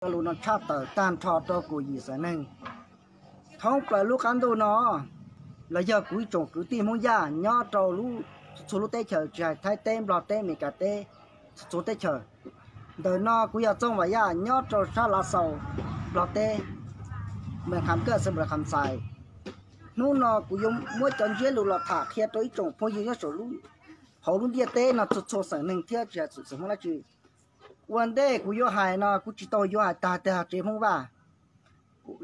Cov lus no tshaj tawm tag nrho rau kuv yim xeem neeg thoob plaws lub qab ntuj no, los yog kuv ib tsoom kwv tij Hmoob Yaj nyob rau txhua lub teb chaws, tsis hais Thaib teb, Nplog teb, Amelikas teb, txhua teb chaws. Ntawm no kuv yog Txooj Vam Yaj nyob rau sab Lav Xaus, Nplog teb, Mem Kham Kaj, xeev Npam Kham Xais. Hnub no kuv yuav muab cov ntsiab lus los tham qhia rau ib tsoom phooj ywg nyob saum hauv lub ntiaj teb no txhua txhua xeem neeg thiab tsis hais xeem Hmoob dab tsi. Ua ntej kuv yuav hais no kuv tsis tau yuav hais tag tias tsev Hmoob Vaj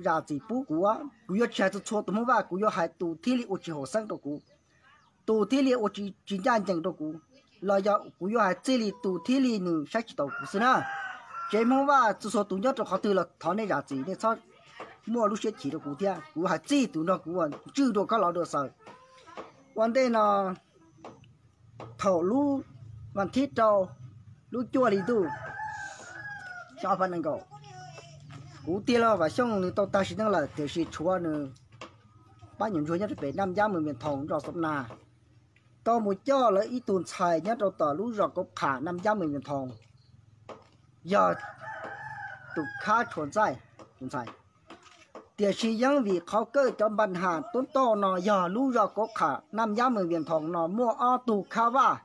zam txim pub kuv, kuv yuav tsis hais txhua txhua tus Hmoob Vaj, kuv yuav hais tus thiaj li ua tsis haum xeeb rau kuv, tus thiaj li ua tsis ncaj ncees rau kuv, los yog kuv yuav hais txij li tus thiaj li nws saib tsis taus kuv xwb na. Tsev Hmoob Vaj txhua txhua tus nyob rau qhov twg los thov nej zam txim, nej txhob muaj lub siab chim rau kuv thiab. Kuv hais txij tus nrog kuv uas ntswj dua koj los dua xaws. Ua ntej no thaum lub vas thib rau lub cuaj hli ntuj, xyoo ob phav nees nkaum, kuv tij laug Vam Xyooj nws tau tag sim neej lawm, tiam sis tshuav nws pab nyuam ntsuag nyob rau pem Naj Yab Mws Vias Thoos nrog Xov Nas tau mus coj lawv ib tug ntxhais nyob rau tom lub zos Kauv Qham Naj Yab Mws Vias Thoos, yog tus khab tshuam ntxaij tus ntxhais. Tiam sis yeej vim qhov kawj cov npa nham tub toj no yog lub zos Kauv Qham Naj Yab Mws Vias Thoos no muaj ob tug khab vaj,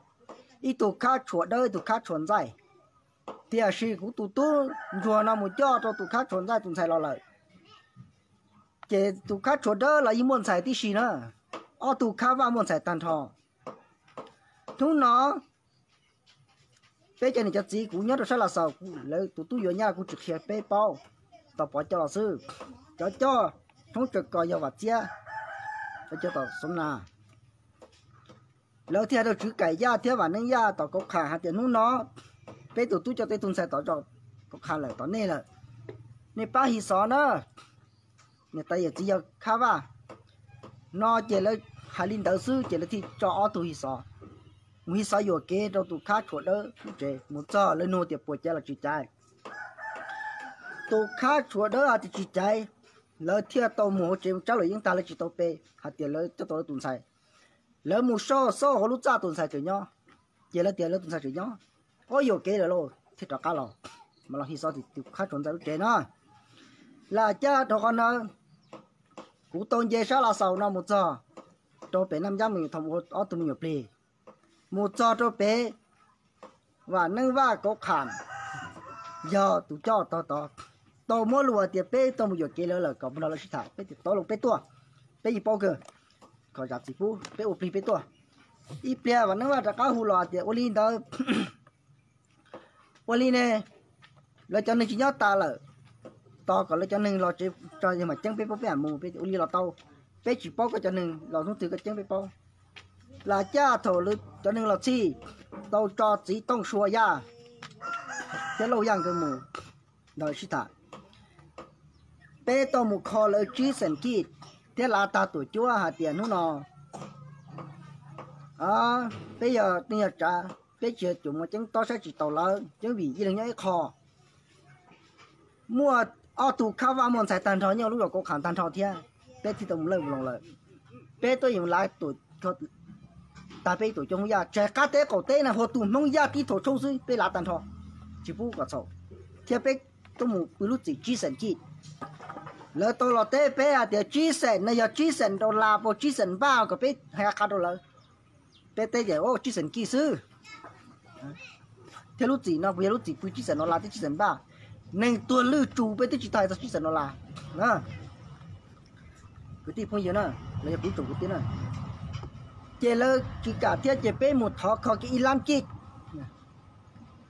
ib tug khab tshuam dawb, ib tug khab tshuam ntxaij. Tiam sis kuv tus tub ntsuag no mus coj rau tus khab tshuam ntxaij tus ntxhais los lawm, ces tus khab tshuam dawb los yeej muaj ntxhais tib si na, ob tug khab vaj muaj ntxhais tag nrho. Hnub no peb cov niam cov txiv kuv nyob rau sab Lav Xaus, lawv tus tub yuav nyaj kuv tsis qhia peb paub, tau pov coj los xwb. Cov coj thoob tsawg ko yog Vam Txiab, cov coj tom Xov Nas, lawv thiaj hais rau Tswv Kaim Yaj thiab Vam Neeb Yaj tom Kauv Qham hais tias hnub no peb tus tub coj tau ib tug ntxhais tom zos Kauv Qham lawm, tom nej lawm, nej pab hi xov na, niam tais yawm txiv yog khab vaj no. Ces lawv hais li ntawd xwb ces lawv thiaj tso ob tug hi xov, mus hi xov yuam kev rau tus khab tshuam dawb lub tsev. Mus txog lawv nug tias puas caiv los tsis caiv. Tus khab tshuam dawb hais tias tsis caiv, lawv thiaj tau mus hauv tsev tsab luam yeeb tag lawv tsis tau pe hais tias lawv coj tau lawv tus ntxhais. Lawv mus soj xauj hauv lub txaj tus ntxhais tseem nyob, ces lawv tias lawv tus ntxhais tseem nyob, ob yuam kev lawm lauj, thiaj rov qab los, mas los hi xov tus khab tshuam ntxaij lub tsev no. Lam caj rau qhov no, kuv tau nce sab Lav Xaus no mus txog rau pem Naj Yab Mws Vias Thoos ua ob tug me nyuam plig, mus txog rau pem Vam Neeb Vaj Kauv Qham, yog tus coj tog tod tau muab lus hais tias peb tau mus yuam kev lawv lawm kom mus nrog lawv sib tham, peb tias tau los peb tuaj, peb yeej paub kawg, kom zam txim pub peb ua plig peb tuaj. Ib pliag Vam Neeb Vaj rov qab hu los hais tias ua li ntawd, ua li ne, lawv cov neeg tsis nyob tas lawm, tos kom lawv cov neeg los tsev tso yog mam ceeb peb paub peb mam mus. Peb ua li los tau, peb tsis paub koj cov neeg los hnub twg koj ceeb peb paub. Lam caj thaum lawv cov neeg los txhij, tau tso txiv Tooj Sua Yaj thiab Lauj Yaj nkawd mus nrog sib tham. Peb tau mus kho lawv tsib xeem kij thiab lav tag tuam cuab hais tias hnub no peb yog neeg yog tsav, peb tsis yog cuam muas ceeb tob saib tsis taus lawv, yeej vim ib leeg nyob ib qho. Muaj ob tug khab vaj muaj ntxhais tag nrho nyob lub zos Kauv Qham tag nrho thiab, peb thiaj tau mus lawj mus loos lawm. Peb tuaj yeem lav tag peb ib tuam cuab Hmoob Yaj, tsis hais qab teb qaum teb na, huaj tus Hmoob Yaj tib thaum tshoob xwb peb lav tag nrho, tsis pub kom txhaum. Thiab peb tuaj mus pw lub txim tsib xeem kij. Lawv tau los teb peb hais tias tsib xeem no yog tsib xeem dollar, puas tsib xeem npaj, kom peb hais qha rau lawv. Peb teb tias tsib xeem kij xwb. Thiab lub txim no puas yog lub txim pw tsib xeem dollar thiab tsib xeem npaj? Neeg tuag lwj tsuv peb twb tsis tau hais txog tsib xeem dollar. Kwv tij phooj ywg na, los yog kuv tsoom kwv tij na, ces lawv tsis kam thiab ces peb mus thov kho kiag ib lab kij.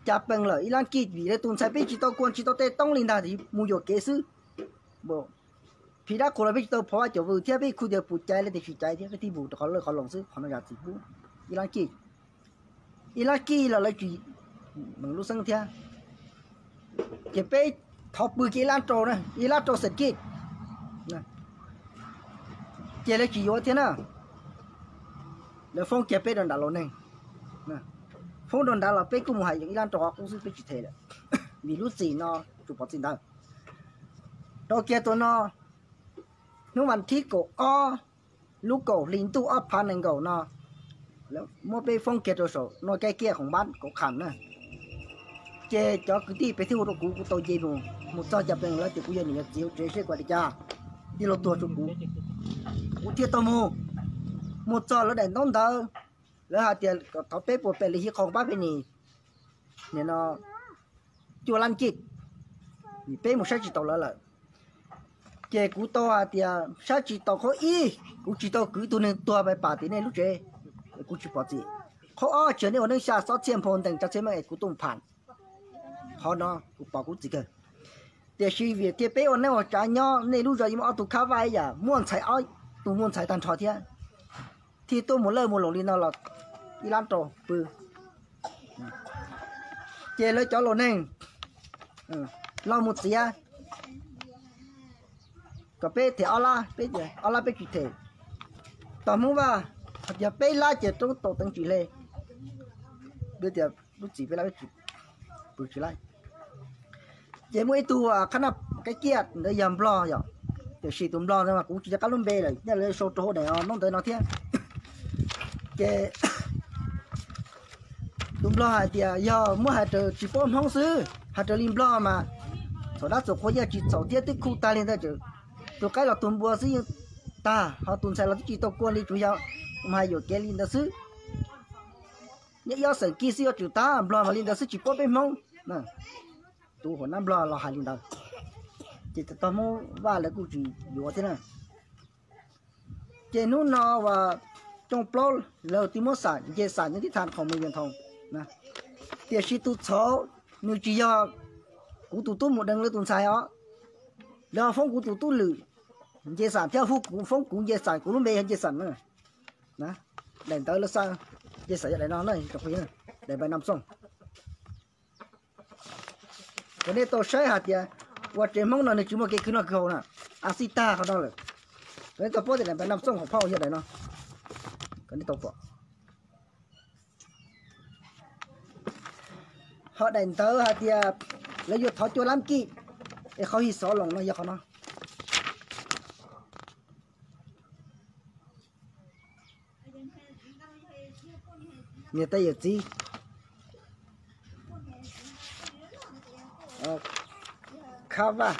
Cas pees lawm ib lab kij vim lawv tus ntxhais peb tsis tau kuas tsis tau tej toob li ntag, mus yuam kev xwb. Phim dab qhuas los peb tsis tau phov vaj cov vwm thiab, peb khu tias puas caiv lawv tias tsis caiv thiab, peb thiaj mus rau qhov lawj qhov loos xwb, qhov no zam txim pub. Ib lab kij, ib lab kij los lawv tsis meem lub xeeb thiab. Ces peb thov pw kiag ib lab rau, ib lab rau xeem kij, ces lawv tsis yuav thiab na. Lawv foob kiag peb rau nram los neeg, foob rau nrad los peb kuj mus hais yeem ib lab rau qhov qub xwb, peb tsis them lawm. Vim lub txim no tsuas pov txim ntawd. Rau kiag tus no, hnub vas thib kaum ob lub kaum hli ntuj ob phav nees nkaum no, muab peb foob kiag rau saum no Kaib Kiaj Khoom Npab Kauv Qham na. Ces cov kwv tij pem thiaj hu rau kuv, kuv tau nce mus. Mus txog cas pes lawv tias kuv yog niam yog txiv hauv tsev seb kuv li cas, tij laug tuag rau kuv, kuv thiaj tau mus. Mus txog lawv daim ntaub ntawv, lawv hais tias kom thov peb puas pem li hiv qhov pab peb nim, nim no cuaj lab kij, vim peb mus saib tsis taus lawv lawm. Ces kuv tau hais tias saib tsis taus qhov ib, kuv tsis tau kwv tus neeg tuag pais pam tim nej lub tsev, kuv tsis pom txim. Qhov ob, tsis yog nej ua neeb xya xob txhiaj nphau ntees tsa txhiaj meej es kuv tuaj pham. Qhov no kuv pom kuv txim kawg. Tiam sis vim tias peb ua neeb ua tsav nyob, nej lub zos yeej muaj ob tug khab vaj ib yam, muaj ntxhais ob tug, muaj ntxhais tag nrho thiab, thiaj tuaj mus lawj mus loos li no los ib lab rau pw. Ces lawv cov laus neeg los mus txiav kom peb them ob lab, peb tias ob lab peb tsis them. Tog Hmoob Vaj hais tias peb lab ces roob tau teev tsis hle, tias lub txim peb lab pw tsis laib. Ces muaj ib tug qhab naj qab kiaj ntawd yog Nplog yom, tiam sis tus Nplog ntawd mas kuv tsis nco qab lub npe lawm, nyob lawv sau rau hauv daim noob ntawv no thiab. Ces tus Nplog hais tias yog muab hais raws tsis paub Hmoob xwb, hais raws li Nplog mas txhaum dab txhaum qhua yeej tsis txhaum thiab, twb khuj tag li ntawd, tus qaib los tus npua xwb yeej tag, ho tus ntxhais los twb tsis tau kua li, tsuas yog mus hais yuam kev li ntawd xwb. Nyob ib ob xeem kij xwb yuav tsum tag, Nplog mas li ntawd xwb tsis paub peb Hmoob. Tus huam nab Nplog los hais li ntawd, ces tog Hmoob Vaj lawv kuj tsis yuav thiab na. Ces hnub no uas xyoo plaub lawv twb muab xam nce xam nyob tib thaj khoom mus yees thoom, tiam sis tus txhaum nws tsis yog kuv tus tub mus deev lawv tus ntxhais os, lawv foob kuv tus tub lwm nce xam thiab, kuv foob kuv nce xam, kuv lub npe yog nce xam na. Daim ntawv lawv xa nce xam yog daim no, daim npais nam xooj. Kom nej tau saib hais tias ua tsev Hmoob no nws tsis muaj kev khwv noj khwv haus na, a xij tag qhov no lawm. Kom nej tau paub tias daim npais nam xooj hauv phau yog daim no, kom nej tau pom. Ho daim ntawv hais tias lawv yuav thov cuaj lab kij es qhov His Xov Loos no yog qhov no. Niam tais yawm txiv, khab vaj,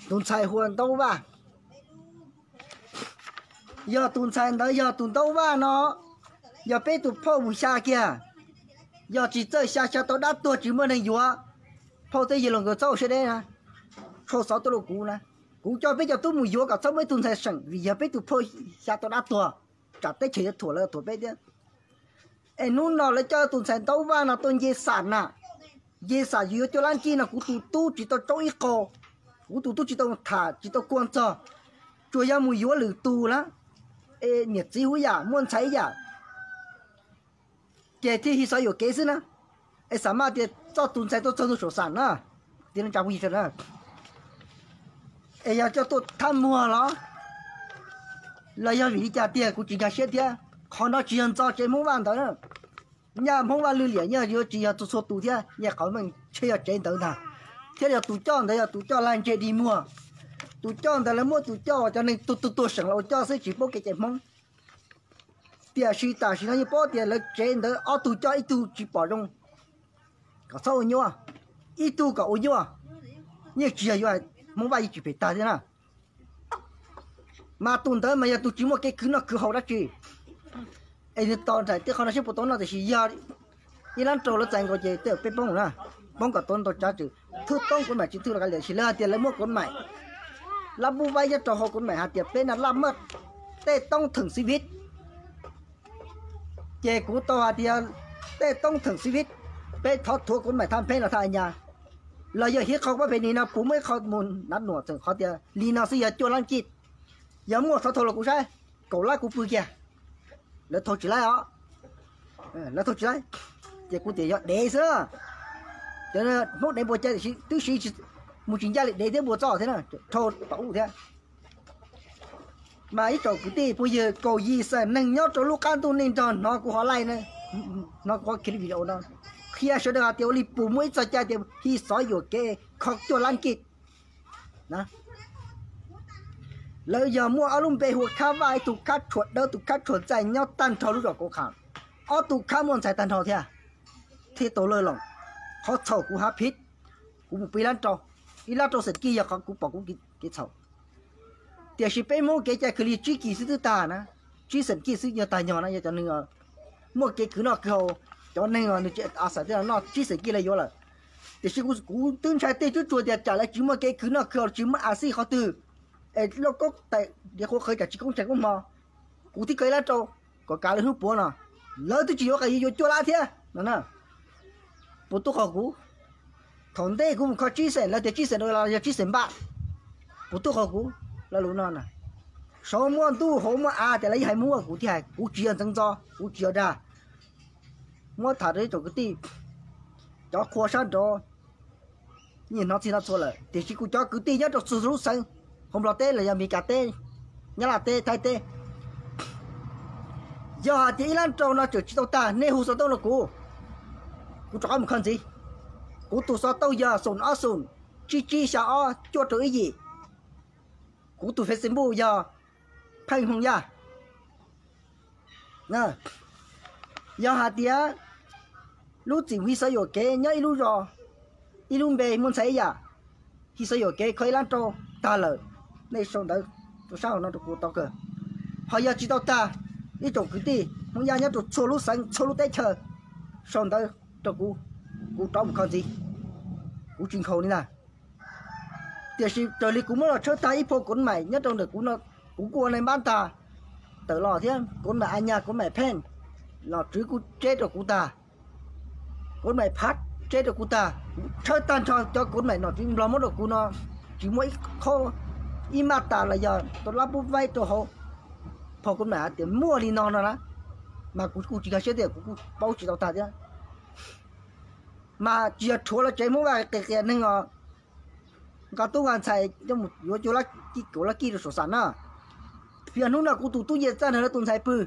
tus ntxhais hu ua Ntaub Vaj. Yog tus ntxhais ntawd yog tus Ntaub Vaj no, yog peb tus phauj mus xya kiag, yog tsis txawj xya, xya tau dab tuag tsis muaj neeg yuav, phauj twb yog los nkawd txhob ua siab deb na, txhob xov tuaj rau kuv na. Kuv coj peb cov tub mus yuav kom txhob muaj ib tug ntxhais seem, vim yog peb tus phauj xya tau dab tuag, tsam teb chaws yuav thuam lawv thuam peb thiab. Es hnub no lawv coj tus ntxhais Ntaub Vaj no tuaj nce xam na, nce xam yus yuav cuaj lab kij no, kuv tus tub tsis tau tsoob ib qho, kuv tus tub tsis tau tham tsis tau kua txog, tsuas yog mus yuav lwm tus na, es niam txiv hu ib yam, muaj ntxhais ib yam, ces thiaj His Xov yuam kev xwb na. Es xam maj tias txoj tus ntxhais tuaj txog ntua saum xam na, tias neej tsa phooj ywg sawv daws, es yog coj tuaj thab muag los, los yog vim li cas tiag kuv tsis nkag siab thiab. Qhov no tsis yog ntxo tsev Hmoob Vaj ntawd na, nyaj Hmoob Vaj lwj liam nyaj yuav tsis yog txhua txhua tus thiab, nyaj qhov meej tsheb yog tsev ntawd ntag, thiab yog tus coj ntawd yog tus coj lag ntseg dig muag. Tus coj ntawd lawv muab tus coj uas cov neeg tuag tuag seem los ua coj xwb tsis paub kev cai Hmoob. Tiam sis tam sim no yeej paub tias lawv tsev ntawd ob tug coj ib tug tsis pom zoo, kom txhob ua nyuaj, ib tug kom ua nyuaj, yeej tsis yog yuav Hmoob Vaj yeej tsis phem tag thiab na. Mas tus ntawd mas yog tus tsis muaj kev khwv noj khwv haus dab tsi. Es nws tos nraim tej qhov no seb puas tau noj, tiam sis yog ib lab rau lawv txais nkaus ces tej peb poob na, poob kom tau ntau tsav tswm, thwb toob kuv maim tsis thwb los kav liam, tiam sis lawv hais tias lawv muaj kuv maim, lab npub vaib nyob rau hauv kuv maim hais tias peb na laj maj tej toob theem xib vib. Ces kuv tau hais tias tej toob theem xib vib, peb thov thuav kuv maim thaj pheeb los thaj nyas, los yog hiv qho pab pem nim no puas muaj ib qho mus nav nuam txeem qhov tias li no xwb yog cuaj lab kij. Yog muaj thov thau los kuv saib, kaum lab kuv pw kiag, lawv thau tsis laib os, lawv thau tsis laib, ces kuv tias yog dev xwb. Ces Hmoob dev npua cai tiam sis twb siv mus tsis ncaj li dev thiab npua txoj thiab na, rhau tom ub thiab. Mas ib tsoom kwv tij phooj ywg kaum yim xeem neeg nyob rau lub qab ntuj nej nrog hnov kuv qhov live, hnov kuv qhov clip video no, qhia sawv daws hais tias ua li puas muaj ib txoj cai tias His Xov yuam kev kho cuaj lab kij. Lawv yog muaj ob lub npe hu ua Khab Vaj, ib tug Khab Tshuam Dawb, tus Khab Tshuam Txaij nyob tag nrho lub zos Kauv Qha. Ob tug Khab muaj ntxhais tag nrho thiab, thiab tau lawj loos. Qhov txhaum kuv hav phij, kuv mus pib lab rau, ib lab rau xeem kij yog qhov kuv pom kuv kev txhaum. Tiam sis peb Hmoob kev cai khwv li tsib kis xwb twb tag na, tsib xeem kij xwb yog tag nyog na, yog cov neeg muaj kev khwv noj khwv haus, cov neeg nws tsis a xav thiaj noj tsib xeem kij lawv yuav lawm. Tiam sis kuv twb ntshai tej twb tsuas tias tsam lawv tsis muaj kev khwv noj khwv haus, tsis muaj a xij qhov twg, es lauj kaub tais diav qhuav qhawv tsam tsis koob tsheej koob hmo, kuv thiaj kho ib lab rau kom kav lawv hnub puav no. Lawv twb tsis yuav qas yuav cuaj lab thiab no na. Puas tub qhov kuv? Thaum ntej kuv mus kho tsib xeem, lawv tias tsib xeem rau los yog tsib xeem npaj. Puas tub qhov kuv? Lawv lus no na, saud muaj ntuj hauv muaj av tias lawv yeej hais Hmoob ua kuv thiaj hais, kuv tsis yog ntxeev ntxo, kuv tsis yog dag. Muab tham rau ib tsoom kwv tij, cov qhua sab nraud yeej hnov txhij hnov txhua lawm, tiam sis kuv cov kwv tij nyob rau txhua lub xeev, hauv Nplog teb los yog Meskas teb, Nyab Laj teb, Thaib teb, yog hais tias ib lab rau no tseem tsis tau tag, nej hu xov tooj rau kuv, kuv rov qab mus kho ntxiv. Kuv tus xov tooj yog xoom ob xoom, tsib tsib xya ob cuaj rau ib yim. Kuv tus Facebook yog Pheej Hmoo Yaj. Yog hais tias lub txim hij xav yuam kev nyob ib lub zos, ib lub npe muaj ntxhais ib yam, hij xav yuam kev kho ib lab rau tag lawm, nej sau ntawv rau sab hauv no rau kuv tau kawg. Ho yog tsis tau tag, ib tsoom kwv tij Hmoob Yaj nyob rau txhua lub xeev txhua lub teb chaws, sau ntawv rau kuv, kuv rov mus kho ntxiv, kuv tsis nkhaus li ntag. Tiam sis raws li kuv muab los tshawb tag ib phau kov maim nyob rau ntawm kuv no, kuv kuj ua nai npab ntag, tawm los thiab kov maim a nyas kov maim pheej, nom tswv kuj tseb rau kuv tag, kov maim phab tseb rau kuv tag, tshawb tag nrho cov kov maim nom tswv Nplog muab rau kuv no, tsis muaj ib qho, ib maj tas los yog tus lab pub vaib rau hauv phau kov maim hais tias muaj li no no na, mas kuv kuj tsis nkag siab tias kuv kuj paub tsis tau tag thiab. Mas tsis yog rhuav los tsev Hmoob Vaj qias qias neeg os, nqa tub nqa ntxhais coj mus yuav cuag lab kij rau saum xam na. Yog hnub no kuv tus tub nce txaj nrog lawv tus ntxhais pw,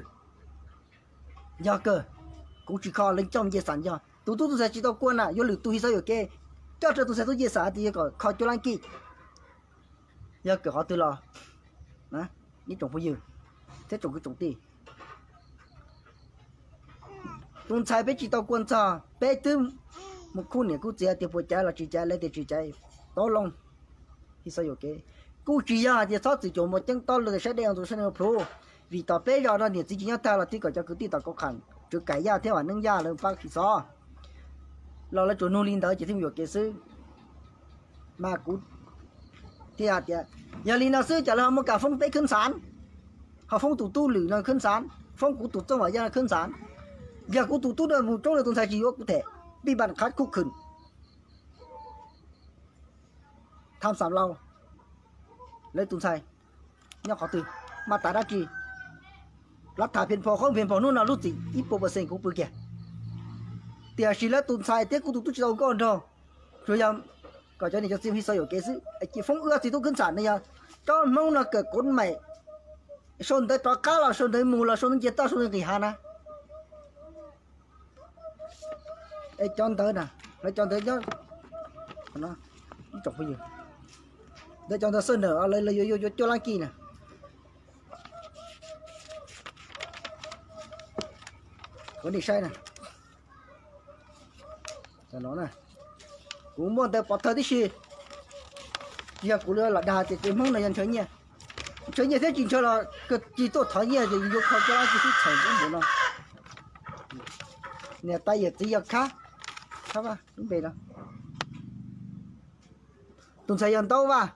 yog kawg, kuv tsis kho lawv coj nce xam yog tus tub tus ntxhais tsis tau kua na, yuav lwm tus hij xav yuam kev, coj rau tus ntxhais tub nce xam tias yog kom kho cuag lab kij, yog kawm qhov twg los ib tsoom phooj ywg thiab tsoom kwv tsoom tij. Tus ntxhais peb tsis tau kua ntxog, peb twb mus khub niam khub txiv tias puas caiv los tsis caiv, lawv tias tsis caiv, tau loo, hij xav yuam kev. Kuj tsis yog hais tias txhob txwm cuam mos ceeb tob lus saib dej tus saib plhuv, vim tom peb zos no niam txiv tsis nyob tag los twb kom cov kwv tij tom Kauv Qha, Tswv Kaim Yaj thiab Vam Neeb Yaj lawv pab khi xov los lawv tsuas nug li ntawd ces thiaj mus yuam kev xwb. Mas kuv thiaj hais tias yog li no xwb ces lawv ho muab kam foob peb khwb ntxhav, ho foob tus tub lwm no khwb ntxhav, foob kuv tus txooj Vam Yaj no khwb ntxhav. Yog kuv tus tub no mus roob lawv tus ntxhais tsis yuav kuv them, pij npam qhab khuj khwm. Tham xam laus, lawv tus ntxhais nyob qhov twg, maj tas dab tsi? Lav tham phiaj phom qhoob phiaj phom hnub no lub txim ib puas percent kuv pw kiag. Tiam sis lawv tus ntxhais thiab kuv tus tub tsis tau nkauj nraug, tsuas yog kom cov niam cov txiv hij xav yuam kev xwb. Ces foob wb txiv tub khwb ntxham ne, yog tsob Hmoob no kawm kov maim, sau ntawv rov qab los sau ntawv mus los sau ntawv nce toj sau ntawv nqis hav na. Es cov ntawd na, lawv cov ntawd nyob, ib tsoom phooj ywg, lawv cov ntawd xawb nawm lawv yuav yuav cuaj lab kij na. Kuv nim saib na, kuv muaj ntawv pov thawj tib si, tsis yog kuv lam dag tias tsev Hmoob no yog ntshaw nyiaj, ntshaw nyiaj thiab tsis ntshaw los kawg tsis tuaj thov nyiaj ces yuav kho cuaj lab kij xwb txhaum npaum no. Niam tais yawm txiv yog Khab, Khab Vaj lub npe no. Tus ntxhais yog Ntaub Vaj,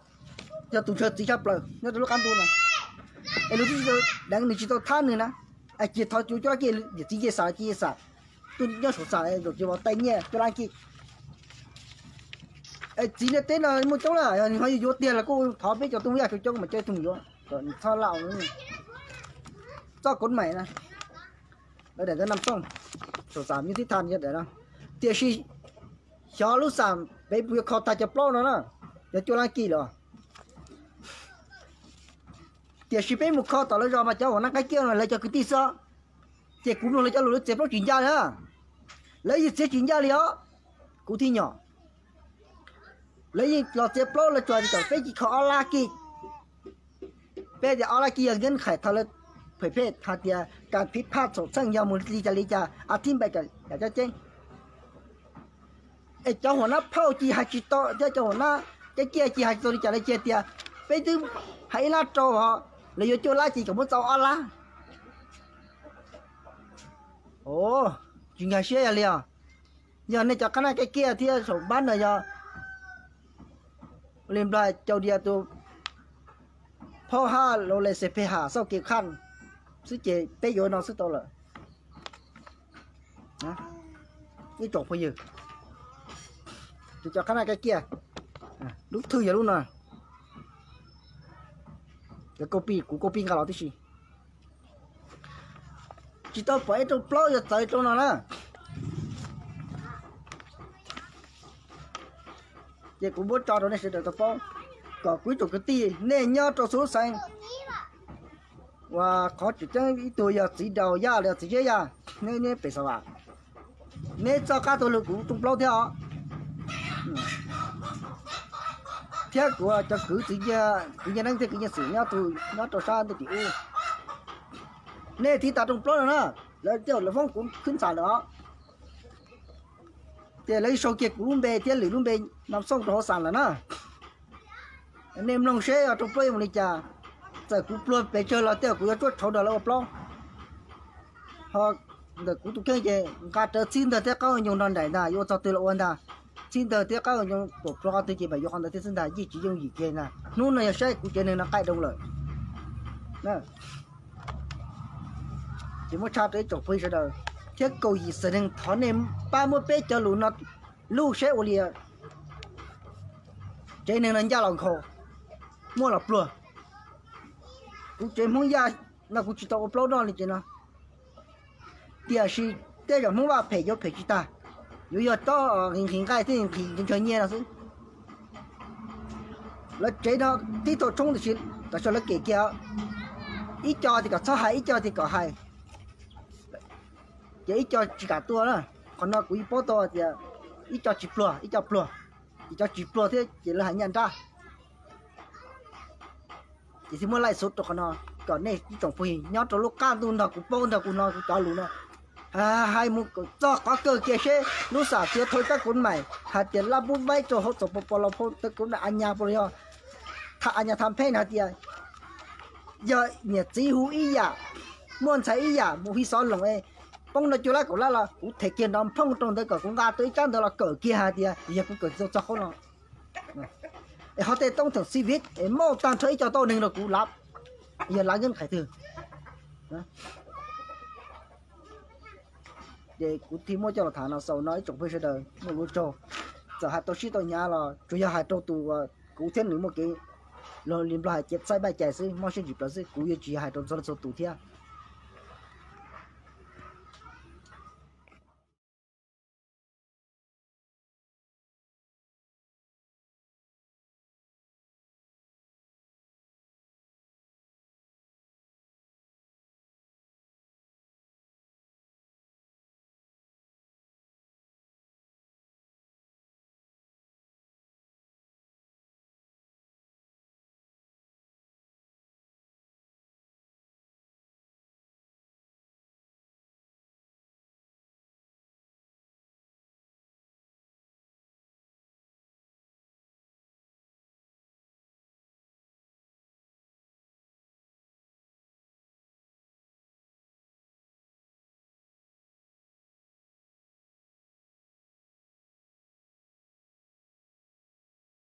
yog tus ntshaw txiv tshaj plaws nyob rau lub qab ntuj no. Es lawv twb tsis tau deev nws, tsis tau thab nws na, es cia thov cuaj lab kij, yawm txiv nce xam cia xam, tuaj nyob saum xam zaum tsis vau tai nyiaj cuaj lab kij. Es txiv ntiaj teb no muaj coob lawm, yog nws ho yuav yuav tiag los kuj thov peb cov tub yaj coob coob mas coj tus mus yuav kom nws txhob lau txoj kov maim na. Lawv daim ntawv Nam Xooj, saum xam Nyiaj Tib Thas yog daim no. Tiam sis xyov lub xam peb puas yuav kho tag cov plaub no na, cov cuaj lab kij los. Tiam sis peb mus kho tom lawv zos mas cov uas nab qaib kiab no lawv cov kwv tij xwb, ces kuv mloog lawv cov lus lawv txiav plaub tsis ncaj li, lawv yeej txiav tsis ncaj li os. Kuv thiaj nyom, lawv yeej los txiav plaub lawv tsuas tias kom peb cia kho ob lab kij, Peb tias ob lab kib yog nkeeb qhais thaum lawv phem phem hais tias kas phiv phaj txhaum txheej yog mus li cas li cas a thib npaim kam cov ceeb. Es cov huam nab phauj cis hais tsis tau thiab cov huam nab kab kiaj cis hais tsis tau li cas li cia tias peb twb hais ib lab rau, lawv yuav cuaj lab ces kom muab txaus ob lab. Tsis nkag siab yog li os. Yog nej cov qab naj kab kiaj thiab saum npab no yog li Nplog cau dias tus phauj hab los li xes phe ham xauj kev khaj xwb ces peb yuav no xwb tau lawm. Ib tsoom phooj ywg, tus cov qab naj kab kiaj, lub thwj yog lub no. Cov kau pij, kuv kau pij nqa los tib si. Tsis tau pom ib rooj plaub yuav txawv rooj no na. Ces kuv muab tso rau nej sawv daws tau paub, kom kuv ib tsoom kwv tij nej nyob rau xub xeev uas qhov tseem ceeb ib tug yog txiv Daus Yaj los yog txiv Zeb Yaj, neb pem Xa Vam, neb txoj qab tuaj lug kuv rooj plaub thiab os. Thiab kuv cov kwv tij, kwv Nyiaj Neeb thiab kwv Nyiaj Xwm nyob rau sab ntej tim ub, nej tiv tas rooj plaub no na, lawv tej zaum lawv foob kuv khwb ntxhas lawm os. Ces lawv sau kiag kuv lub npe thiab lwm lub npe no xauj rau hauv xas lawm na. Nej mloog seb rooj plaub yuav mus li cas. Txawm kuv pluag pes tsawg los tej zaum kuv yuav tsuab tshauv rau lawv ua plaub. Ho ntawm kuv tus kheej ces nqa rawv txhib ntawg thiab qab nyoog nrog nraim ntag, yuav ua txog twg los ua ntag. Txhib ntawg thiab qab nyoog pom pluag qhov twg ces mam yuav qhov ntawd thiab xwb ntag, yeej tsis yooj yim kiag ntag. Hnub no yog saib kuv tsev neeg no qaij roo lawm. Ces muab tshaj rau ib tsoom phooj ywg sawv daws thiab kaum yim xeem neeg, thov nej pab muab peb cov lus no luj saib ua li tsev neeg no ncaj los nkhaus, muaj los pluag. Kuv tsev Hmoob Yaj no kuv tsis tau ua plaub noj li ces no, tiam sis tej zaum Hmoob Vaj phem yuav phem tsis tag, yuav yog tsob nqhis nqaij thiab nqhis ntshaw nyiaj no xwb. Lawv tsev no tib tug tshoob tiam sis tam sim lawv kem kiag, ib co tias kom txhob hais, ib co tias kom hais, ces ib co tsis kam tuaj na. Qhov no kuv yeej paub tau tias ib co tsis pluag, ib co pluag, ces cov tsis pluag thiab ces lawv hais nyaj nrab. Ces thiaj muab laij xub rau qhov no, kom nej ib tsoom phooj ywg nyob rau lub qab ntuj nrog kuv paub nrog kuv hnov kuv cov lus no, hais mus kom txog qhov kawg kiag seb lub xam txiav thau tab kuv maim hais tias lab pub vaib rau hauv txog pos pos los phau tab kuv a nyas pos yog tham a nyas tham pheej hais tias yog niam txiv hu ib yam, muaj ntxhais ib yam mus hi xov loos es poob nrog cuaj lab kaum lab los kuv them kiag nrov nphooj rau ntawd kom kuv nqa tau ib tsab ntawv los kawm kiag hais tias yog kuv kawm tau txog qhov no. Es qhov tej toob theem xi viv es muaj tag nrho ib co tauj neeg rau kuv lab, yog lab nkeeb qhais twg. Ces kuv thiaj muab coj los tham no xaus no ib tsoom phooj ywg sawv daws muaj lus tsaug. Txawm hais tau sib tau hnyav los tsuas yog hais rau tus uas kuv thiab nws muaj kev, li Nplog hais cev txaij npaj cai xwb, mob siab ntsis plaws xwb, kuv yuav tsis hais rau txhua leej txhua tus thiab.